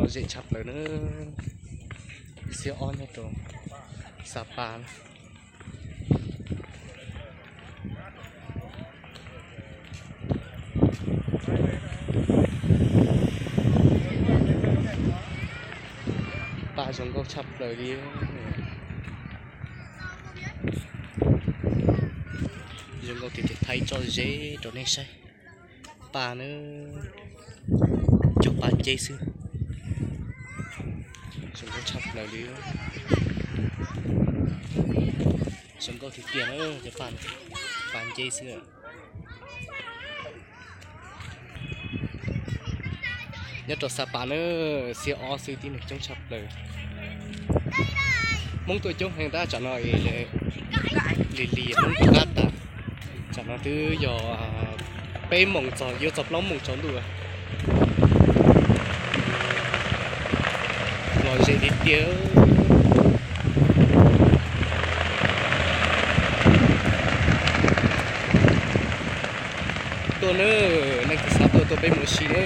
Lom zem tshaj plaws na. Xiab ob nyob rau Xa Pas na. Paj zoo nkauj tshaj plaws li. Zoo nkauj tiag tiag, thaij tso zeb rau nej saib. Paj na, cog paj nceb xwb. Zoo nkauj tshaj plaws li. Zoo nkauj tiag tiag na, cov paj, paj nceb xwb. Nyob rau Xa Pas na, xiab ob xwb tib neeg coob tshaj plaws. Hmoob tuaj coob heev tab tsam no li li Hmoob tuaj qab tas. Tsam no twb yog peb moos txog yuav txog plaub moos tsaus ntuj. Lom zem tiag tiag. Tuaj na, leej twg xav tuaj tuaj peb mus ua si na.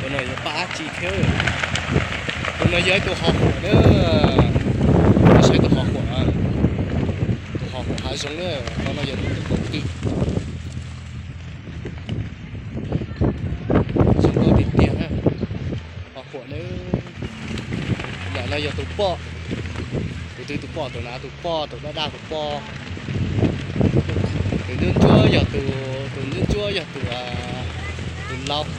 Tus no yog paj dab tsi thiab? Tus no yog ib tug hov huam na. Saib tus hov huam, tus hov huam hav zoov na. Tus no yog tus kaum twm. Zoo nkauj tiag tiag na. Hov huam na. Yam no yog tus poj. Tus twg tus poj? Tus nav tus poj, tus daj daj tus poj. Tus ntsuab ntsuab yog tus, tus ntsuab ntsuab yog tus, tus laus.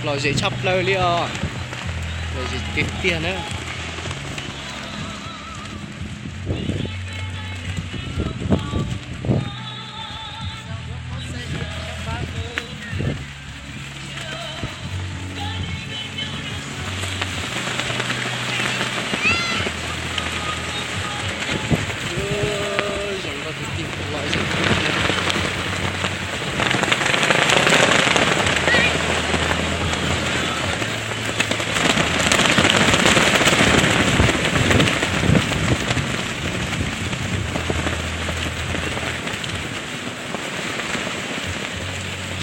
Lom zem tshaj plaws li os. Lom zem tiag tiag na. Zoo nkauj tiag tiag, lom zem tiag tiag.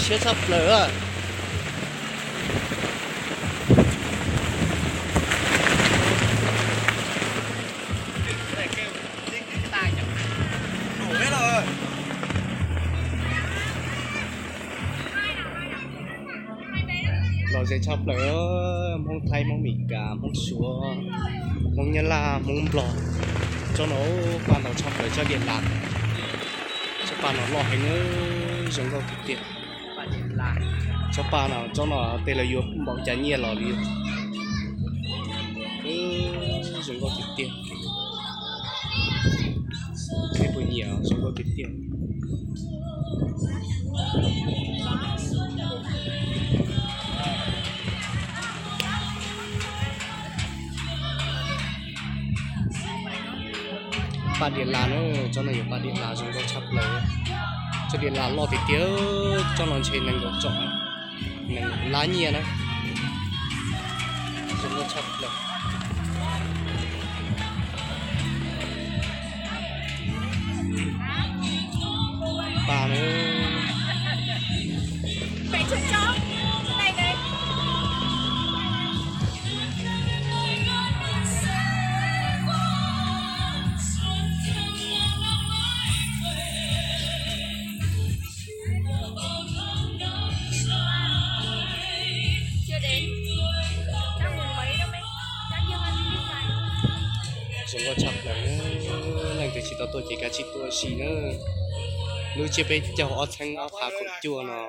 Siab tshaj plaws. Lom zem tshaj plaws, Hmoob Thaib, Hmoob Mes Kas, Hmoob Suav, Hmoob Nyab Laj, Hmoob Nplog. Tsob no paj ntau tshaj plaws, tsob diam las. Tsob paj no loj heev, zoo nkauj tiag tiag. Tsob paj no, tsob no tej lawv yuav npaum cas nyiaj los li. Zoo nkauj tiag tiag. Seb puas nyiam, zoo nkauj tiag tiag. Paj diam las na, tsob no yog paj diam las zoo nkauj tshaj plaws. Tsob diam las loj tiag tiag, tsob no ntshe nees nkaum tsom, nees nkaum lab nyiaj na. Zoo nkauj tshaj plaws. Paj na. Zoo nkauj tshaj plaws, leej twg tsis tau tuaj ces kav tsij tuaj ua si na. Lub tsiab peb caug ob txheeb ob phav kaum cuaj no.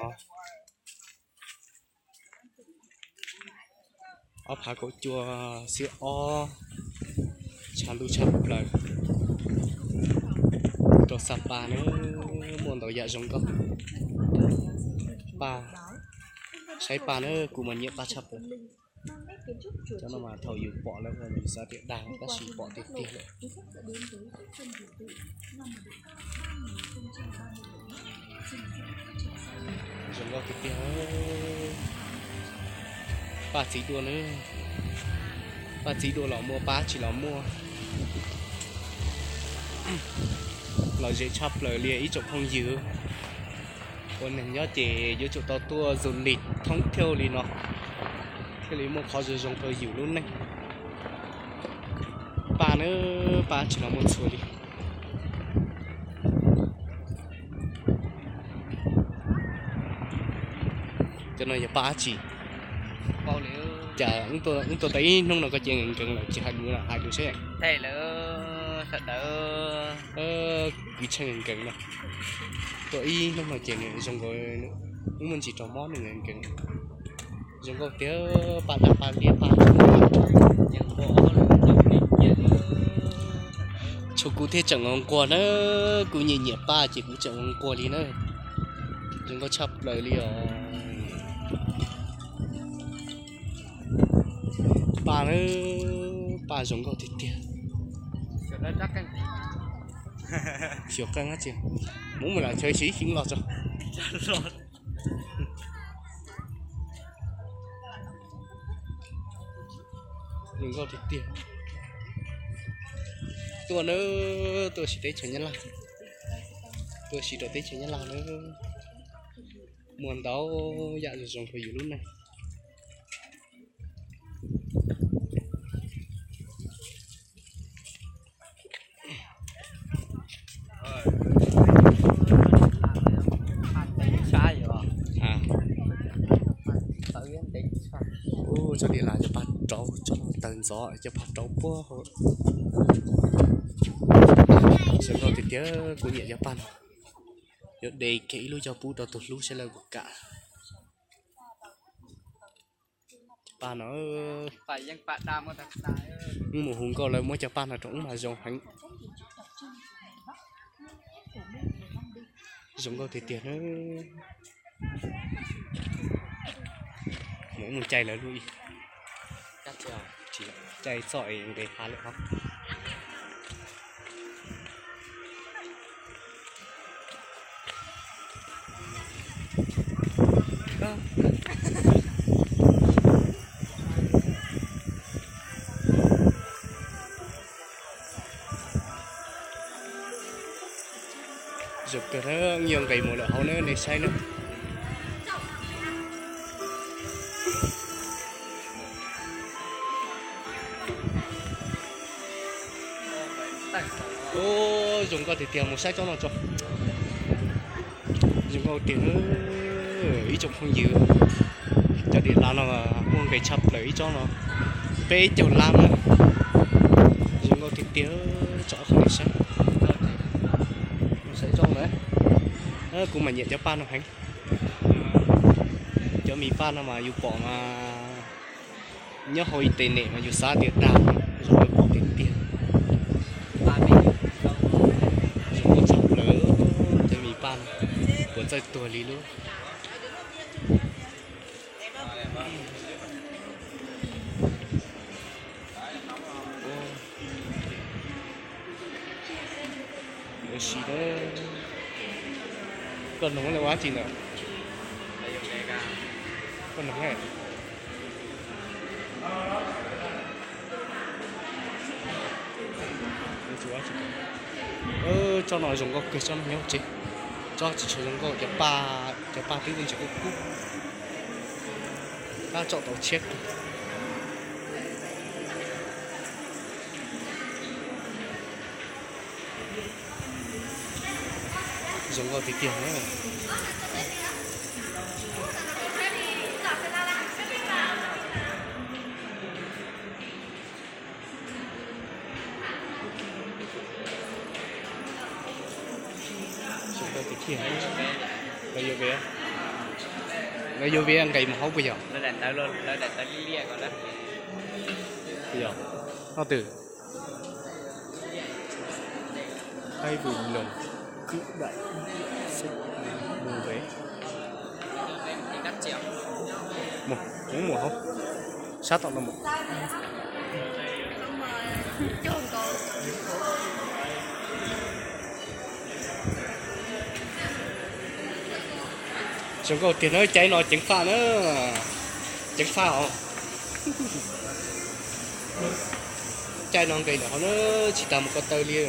Ob phav kaum cuaj xiab ob, tshav ntuj tshaj plaws. Rau Xa Pas na, muaj ntau yam zoo nkauj. Paj, saib paj na, kuv mas nyiam paj tshaj plaws. Cov no mas thaum yus pom lawm yus xav tias dag tab sis pom tiag tiag lawm. Zoo nkauj tiag tiag. Paj txiv duaj na, paj txiv duaj los muaj, paj tsis los muaj. Lom zem tshaj plaws li ib tsoom phooj ywg. Ua neeg nyob ces yuav tsum tau tuaj du lịch thoob thiaj li no, thiaj li muaj qhov zoo zoo rau yus lub neej. Paj na, paj tsis los muaj txhua li. Cov no yog paj dab tsi? Cas wb tuaj tau ib hnub no koj ces nkees nkees lawm, tsis hais lus los hais lus seb. Sawv daws, kuv tsheej nkees nkees no. Tuaj ib hnub no ces nws zoo nkaus, wb muaj ntsis raug mob nws nkees nkees. Zoo nkauj tiag, paj dab paj liab paj. Tshuav kuv thiaj tseem nquag na, kuv nyiam nyiam paj ces kuv tseem nquag li na. Zoo nkauj tshaj plaws li os. Paj na, paj zoo nkauj tiag tiag. Xyov qeej dab tsi, muab mus lam chaw ib sim los tso. Zoo nkauj tiag tiag. Tuaj na, tuaj sim teb chaws Nyab Laj, tuaj sim rau teb chaws Nyab Laj na, muaj ntau yam zoo zoo rau yus lub neej. Ua tso di las cov paj rauv tso tawg ntxov, cov paj rauv puag hauv. Zoo nkauj tiag tiag, kuv nyiam cov paj no. Yuav de kiag ib lub coj pub rau tus hlub saib lawv puas kam. Paj no, wb mus hu nkauj lawv muab cov paj no rau wb mas zoo heev. Zoo nkauj tiag tiag na. Mus, mus caij lawv lub ib, caij txoj es nqis hav lawm hov. Zoo kawg na, yog nqis mus lawm hauv na nej saib na. Zoo nkauj tiag tiag, mus saib tsob no tso. Zoo nkauj tiag, ib tsoom phooj ywg, cov di las no muaj nqis tshaj plaws ib tsob no, peb caug lab na. Zoo nkauj tiag tiag, tso qhov nej saib. Mus saib tsob na, kuv mas nyiam cov paj no heev. Cov me paj no mas yus pom mas nyob hauv internet mas yus xav tias dag, zoo nkauj tiag tiag. Zoo nkauj tshaj plaws, cov me paj no puas txawj tuag li lub. Ua si, koj noog lawv ua dab tsi ntawd? Koj noog. Tsob no zoo nkauj kawg, tsob no nyob tsev. Tsob tsis tshua zoo nkauj, cov paj, cov paj twb ntsis kub kub. Tab tsom tau tshiab kawg. Zoo nkauj tiag tiag na. Zoo nkauj tiag tiag. Lawv yuav viav, lawv yuav viav nqis mus hauv puas yog? Yog, no twg? Thái Bình lòng cứ đợi sếp đi mua vé. Mus, mus hauv, sab tom no mus. Zoo nkauj tiag na, caij no ceev faj na, ceev faj os. Caij no nqis lawm hov na, tsis tas mus ko taw li.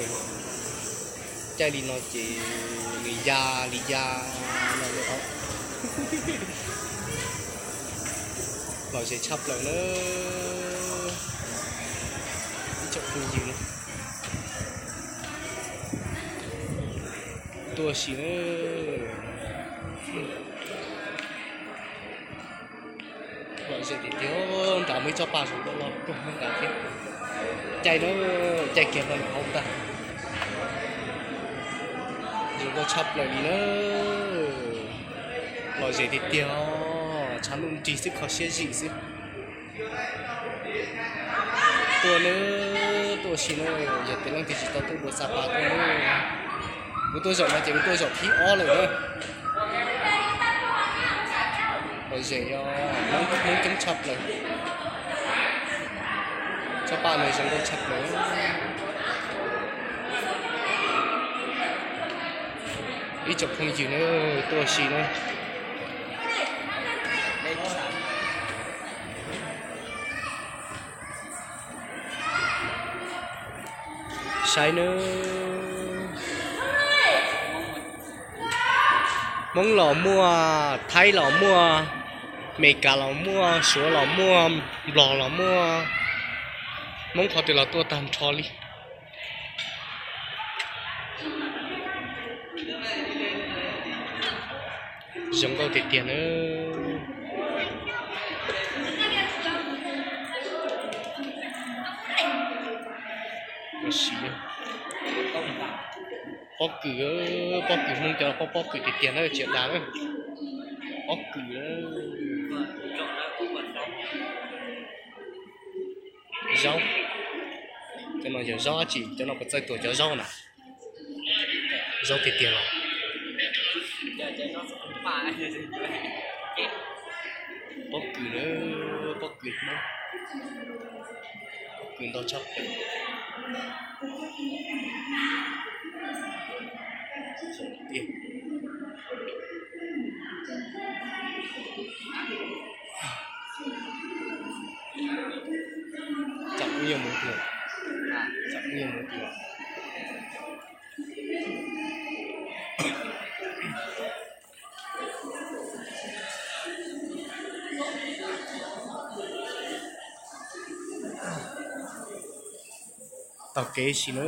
Caij li no ces nws ya li ya no lawm os. Lom zem tshaj plaws na. Ib tsoom phooj ywg na, tuaj si na. Lom zem tiag tiag, nrad muaj ib tsob paj zoo nkauj loj kawg nrad thiab. Caij na, caij kiag no hauv tag. Zoo nkauj tshaj plaws li na. Lom zem tiag tiag, tshav ntuj nrig xwb kho siab zim xwb. Tuaj na, tuaj si na, yog tias leej twg tsis tau tuaj dua Xa Pas tuaj na. Kuv tuaj zaum no ces kuv tuaj zaum thib ob lawm na. Lom zem os, Hmoob coob tshaj plaws. Tsob paj no zoo nkauj tshaj plaws. Ib tsoom phooj ywg na, tuaj si na. Saib nawb. Hmoob los muaj, Thaib los muaj, Amelikas los muaj, Suav los muaj, Nplog los muaj. Hmoob qhov twg los tuaj tag nrho li. Zoo nkauj tiag tiag na. Pob kws, pob kws Hmoob cov pob, pob kws tiag tiag na, tsis yog dag na. Pob kws na. Zaub. Cov no yog zaub dab tsi? Cov no puas txawj tuam cov zaub na? Zaub tiag tiag los? Pob kws na, pob kws Hmoob. Pob kws ntau tshaj plaws. Tsam ub yuav mus tiag, tsam ub yuav mus tiag. Taug kev si na.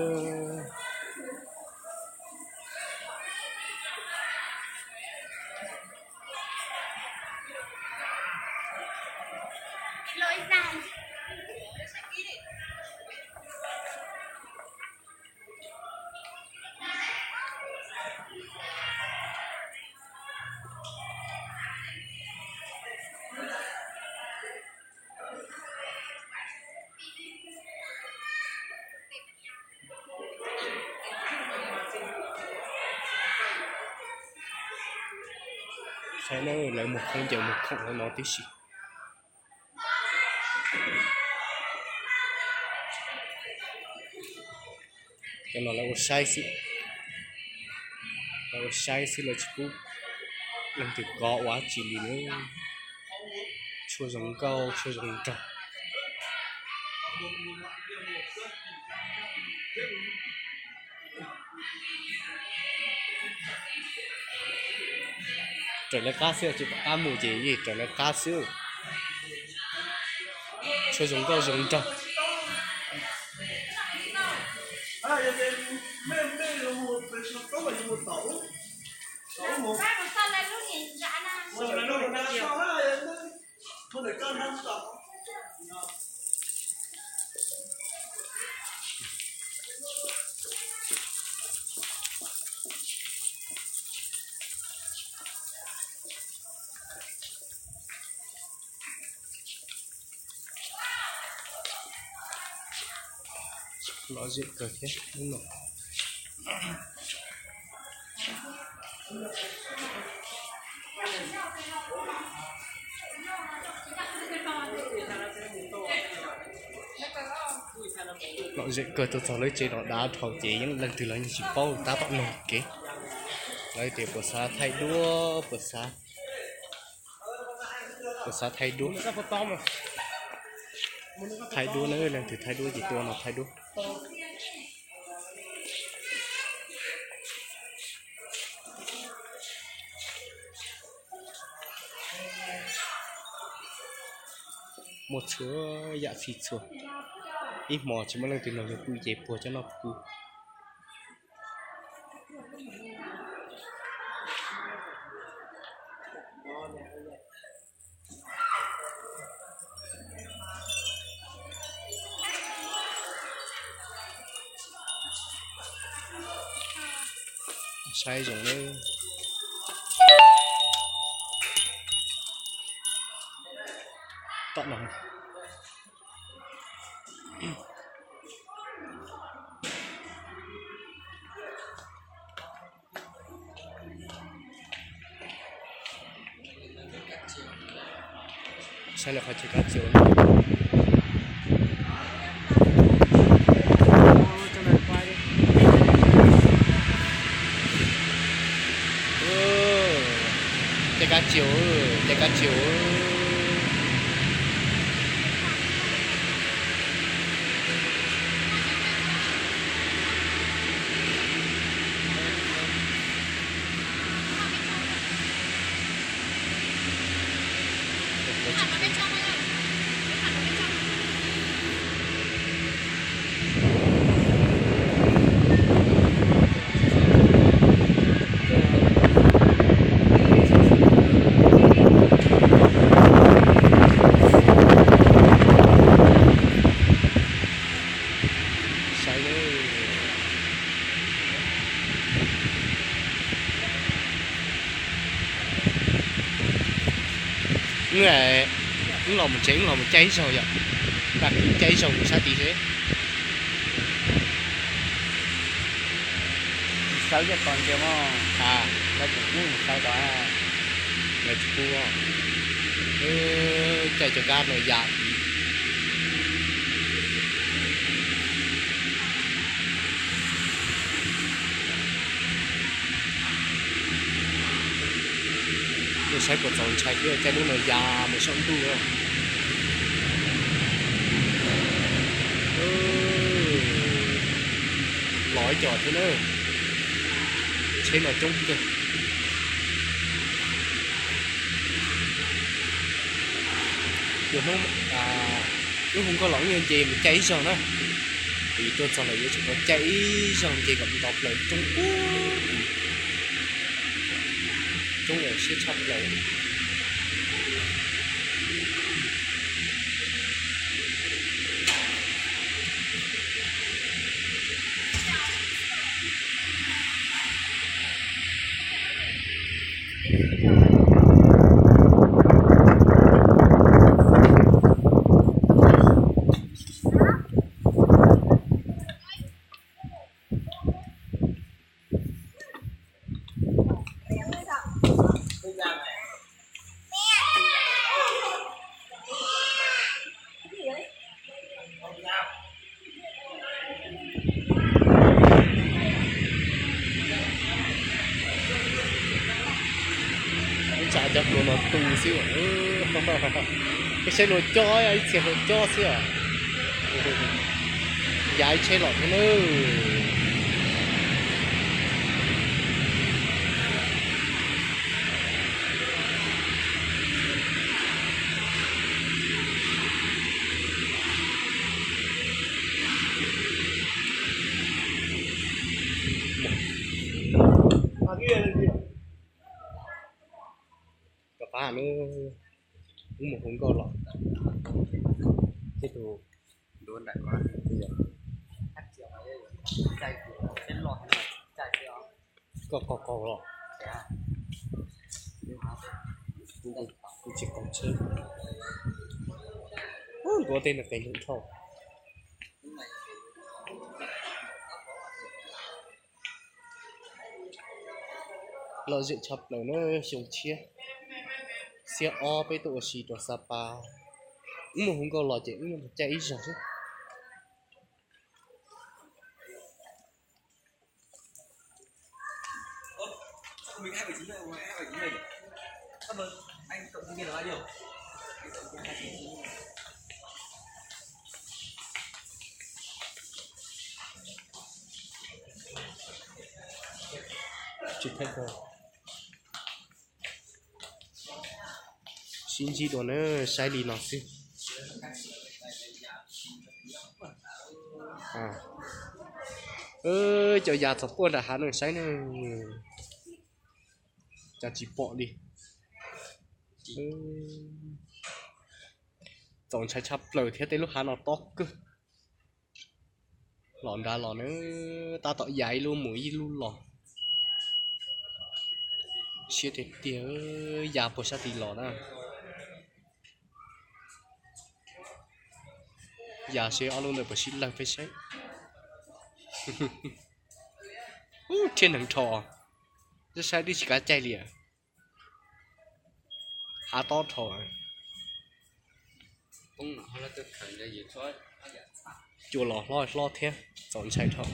Saib na, lawv muag khoom ces muag khoom no tib si. Cov no lawv ua saib xwb, lawv ua saib xwb, lawv tsis pub leej twg kov ua dab tsi li na. Tshuaj zoo nkauj, tshuaj zoo nraug. Raws lawv qab xwb, tsis pom qab mus ces yeej raws lawv qab xwb. Tshuaj zoo nkauj zoo nraug. Lom zem kawg thiab hnub no. Lom zem kawg, tuaj txog lawv tsev no dav dhau ces yeej leej twg los yeej tsis paub, tab tom noog kev. Lawv tias puas xav thaij duab, puas xav, puas xav thaij duab. Thaij duab na, leej twg thaij duab ces tuaj no thaij duab. Muaj txhua yam txhij txhua. Ib hmo tsis muaj leej twg nrog yus pw ces puag cov no pw. Saib zoo na. Tom no. Saib lawv qhov chaw kab txiv. Caij kab txiv, caij kab txiv. Saib. Wb los mus tsev, wb los mus caij ib zaug yom. Tag kis caij ib zaug mus sab tid seb. Sawv coj tos ntsia mog. Lawv tseem pub mus sawv tod. Lawv tseem pub. Caij cov kab no yam. Saib puas txaus ntshai thiab, caij lub no ya mus saum ntuj. Los ib co thiab na. Tsheb no coob kawg. Yog hnub, wb hu nkauj los wb yuav nce mus caij ib zaug na. Vim tuaj txog lawm yuav tsum tau caij ib zaug nce kom tau plaws coob ub. Coob siab tshaj plaws. Ib tsam cov hluas no tu xwb. Ib saib luag cob, ib txhia hluas cob xwb os. Ya ib tsheb los thiab nawb. Rov qab, wb mus hu nkauj los. Tej tus ntuav nram ko, koj qaug qaug los. Kuv tsis qaug tsheb. Ntuav tej no qes nroo dhau. Lom zem tshaj plaws na, xyoo tshiab, xiab ob peb tuaj ua si rau Xa Pas. Wb mus hu nkauj los ces wb caij ib zaug xwb. Tsis theej ko. Sib ntsib dua na, saib li no xwb. Cov yas txog puag nram hav no saib ne, cas tsis pom li. Txaus ntshai tshaj plaws thiab, tej lub hav no tob kawg. Los nrad los na, tab tom ya ib lub mus ib lub los. Siab tiag tiag, ya puag sab tid los na. Ya seb ob lub ntawd puas sib lawg peb saib. Ub, rhiab neeg rho, saib twb tsis kav caij li. Hav tob rho. Cua los hlob hlob thiab, txaus ntshai dhau.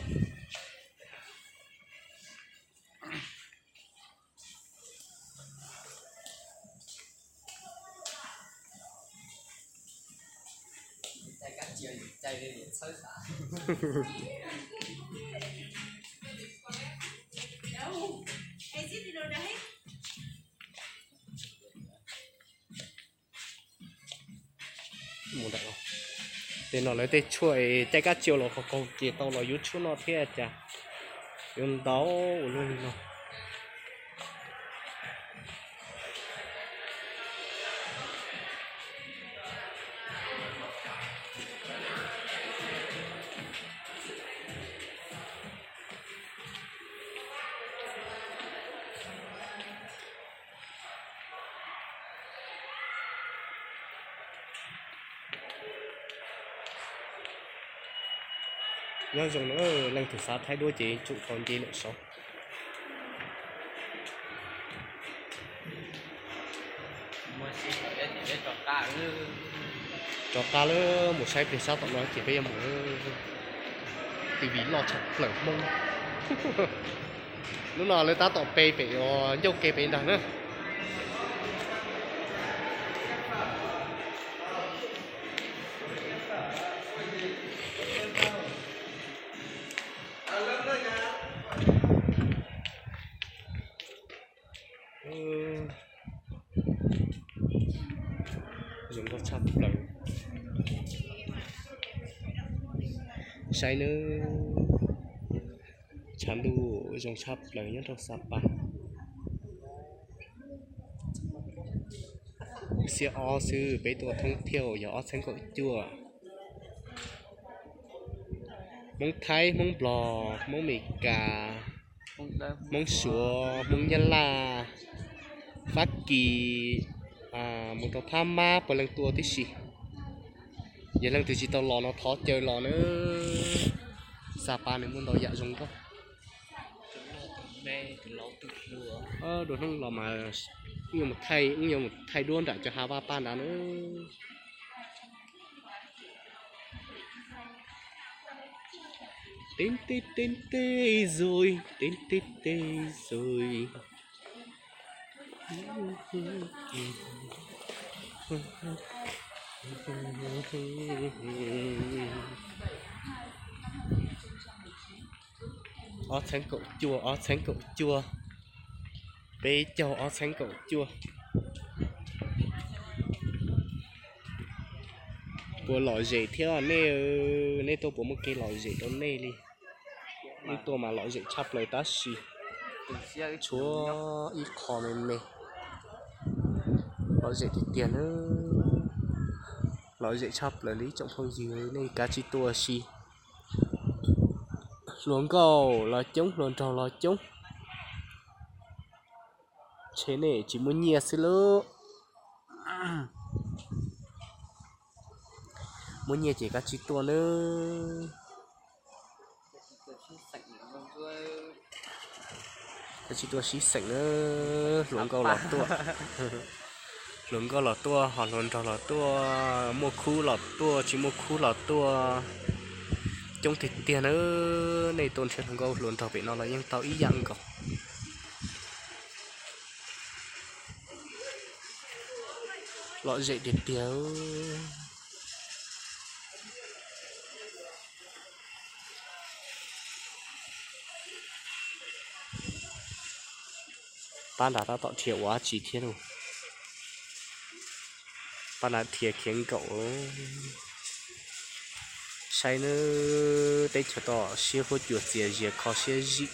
Tej no lawv tej tshuaj es caij kab tsiau los qaug qaug ces tau los yuav tshuaj noj thiab cas yuav ntau ua luaj li no. Nyob zoo na, leej twg xav thaij duab ces tsum tau nce lawm saud. Rov qab lawm, mus saib pliag sab tom no ces peb yuav mus. T V loj tshaj plaws Hmoob. Lub no lawv tab tom pe pem ncauj ke pem ntag na. Zoo nkauj tshaj plaws. Saib nawb, tshav ntuj zoo tshaj plaws nyob rau Xa Pas. Xiab ob xwb peb tuaj thoob thiab yog ob txhiab kaum cuaj. Hmoob Thaib, Hmoob Nplog, Hmoob Amelikas, Hmoob Suav, Hmoob Nyab Laj, Fab Kis, mus rau Phab Mab puav leej tuaj tib si. Yog leej twg tsis tau los no thov caw los nawb. Xa Pas nws muaj ntau yam zoo nkauj. Dua hnub los mas wb yuav mus thaij duab nram cov hav Vaj Paj nrad nawb. Teb teb teb teb zuj, teb teb teb zuj. Ob txhiab kaum cuaj, ob txhiab kaum cuaj, peb caug ob txhiab kaum cuaj. Puas lom zem thiab nej, nej tuaj puas muaj kev lom zem rau nej li? Wb tuaj mas lom zem tshaj plaws tab sis tshuav ib qho me me. Lom zem tiag tiag nawb, lom zem tshaj plaws li ib tsoom phooj ywg, nej kav tsij tuaj ua si. Hluas nkauj los coob, hluas nraug los coob, ntshe nej tsis muaj nyiaj xwb lauj. Muaj nyiaj ces kav tsij tuaj nawb. Kav tsij tuaj sib xeem nawb, hluas nkauj los tuaj. Hluas nkauj los tuaj, ho hluas nraug los tuaj, muaj khub los tuaj, tsis muaj khub los tuaj. Coob tiag tiag nawb, nej tuaj nrhiav hluas nkauj hluas nraug pem no los yeej tau ib yam nkaus. Lom zem tiag tiag. Pab nrad tab tom dhia ua dab tsi thiab lauj? Pab nrad dhia khiav nkaum. Saib nawb, teb chaws toj siab huab cua txias zias kho siab zim.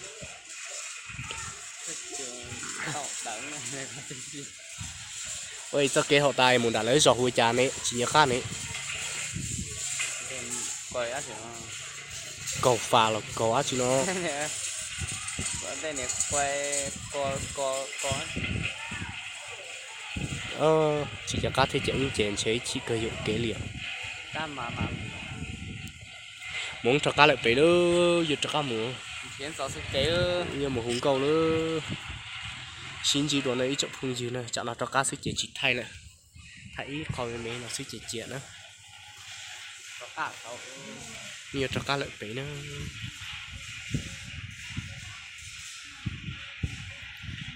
Ua txoj kev hauv tas mus nram lawv zos hu ua cas ne, tsis nco qab ne. Kaug fas los kaug dab tsi no. Tsis nco qab thiab ces wb ces ntshe ib chim kawg yuam kev li os. Mus rov qab lawm pem lawm, yuav rov qab mus, yuav mus hu nkauj lawm. Sib ntsib dua na ib tsoom phooj ywg na, tsam no rov qab xwb ces tsis thaij lawm. Thaij ib qho me me no xwb ces cia na. Yuav rov qab lawm pem na.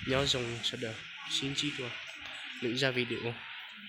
Nyob zoo sawv daws, sib ntsib dua lwm zaj video.